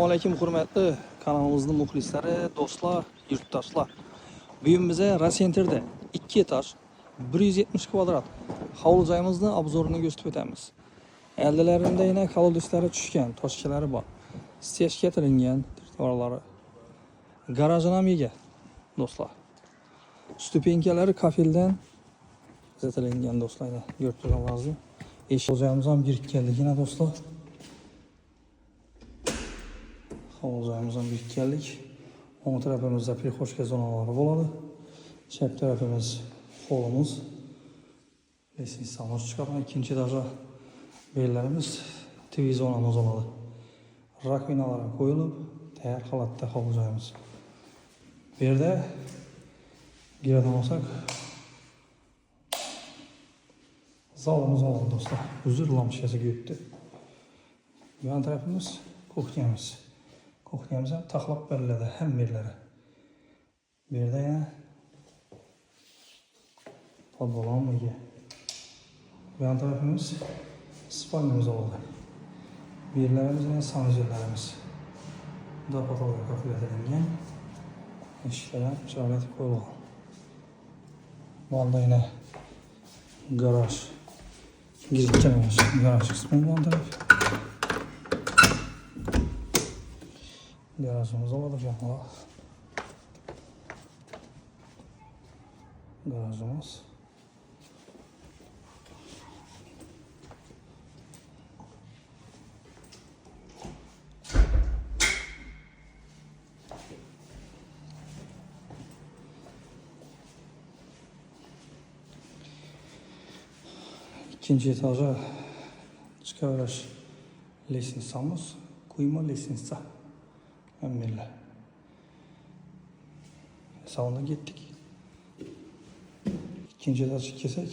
Assalamu aleyküm hürmetli kanalımızın muhlisleri, dostlar, yurttaşlar. Bugün bize Rasenter'de 2 etaj 170 kvadrat havlu joyimizni obzorunu gösterib o'tamiz. Eldilarında yine kolodisleri tushgan, toshkalari bor. Stejga qilingan trotuarlari. Garajini ham ega do'stlar. Stupenkalari kafeldan bezatilgan do'stlar, yine ko'rib turganlaringizdek. Eshik joyimiz ham girib keldik yine do'stlar. Hovuzlarımız ham girib keldik. O'ng tarafimizda prixoshka zonalari bo'ladi. Chap tarafimiz holimiz. Lestnitsamiz chiqadi. Ikkinchi etaja bellarimiz TV zonamiz bo'ladi. Rakvinalar qo'yilib, tayyor holatda hovuz joyimiz. Bu yerda giradigan olsak zalimiz bo'ladi do'stlar. Uzr lampochkasi kuyibdi. Bu yon tarafimiz kuxnyamiz. Kuxnyamiz ham taxlab beriladi hamma yerlari. Bu yerda yana podvol ham ega. Bu yon tarafimiz spalnimiz bo'ladi. Bu yerlarimiz yana sanuzellarimiz. Bu da potolga kafelatilingan. Eshiklar ham chiroyli etib qo'yilgan. Bu yoqda yana garaj. Girib kelamiz. Garaj qismi bu yon taraf. Garajımız oladi bu yoqda. Garajımız. İkinci etaja chiqaverish lestnitsamiz, quyma lestnitsa. Hammalar. Salonga ketdik. İkinci etajga kelsak,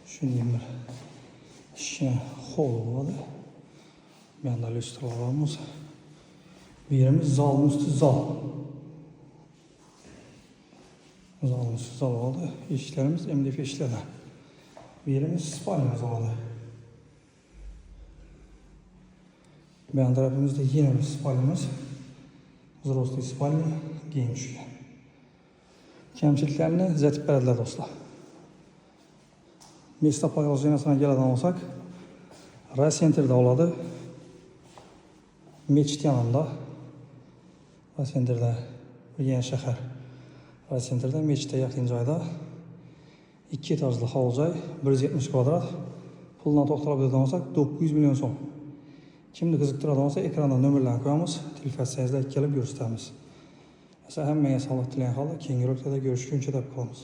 shunday bir kichkina hol bo'ladi. Bu yoqda lyustralarimiz. Bu yerimiz zalning usti zal. Zalning usti zal bo'ladi. Eshiklarimiz MDF eshiklardan. Bu yerimiz spalnimiz bo'ladi. Bu yon tarafimizda yana bir spalnimiz. Взрослый spalni keng tushgan. Kamchiliklarni tuzatib beradilar do'stlar. Местоположениесine keladigan bo'lsak, Rasenterda bo'ladi. Mechit yanında. Rasenterda Urganch shahar. Rasenterda mechitga yaqin joyda 2 etajli hovli joy, 170 kvadrat. Puldan to'xtalib o'tadigan bo'lsak, 900 million so'm. Kimni qiziqtiradigan bo'lsa, ekranda nomerlarni qo'yamiz. Telefon etsangizlar kelib ko'rsatamiz. Esa hammaga sog'lik tilagan holda keyingi roliklarda ko'rishguncha deb qolamiz.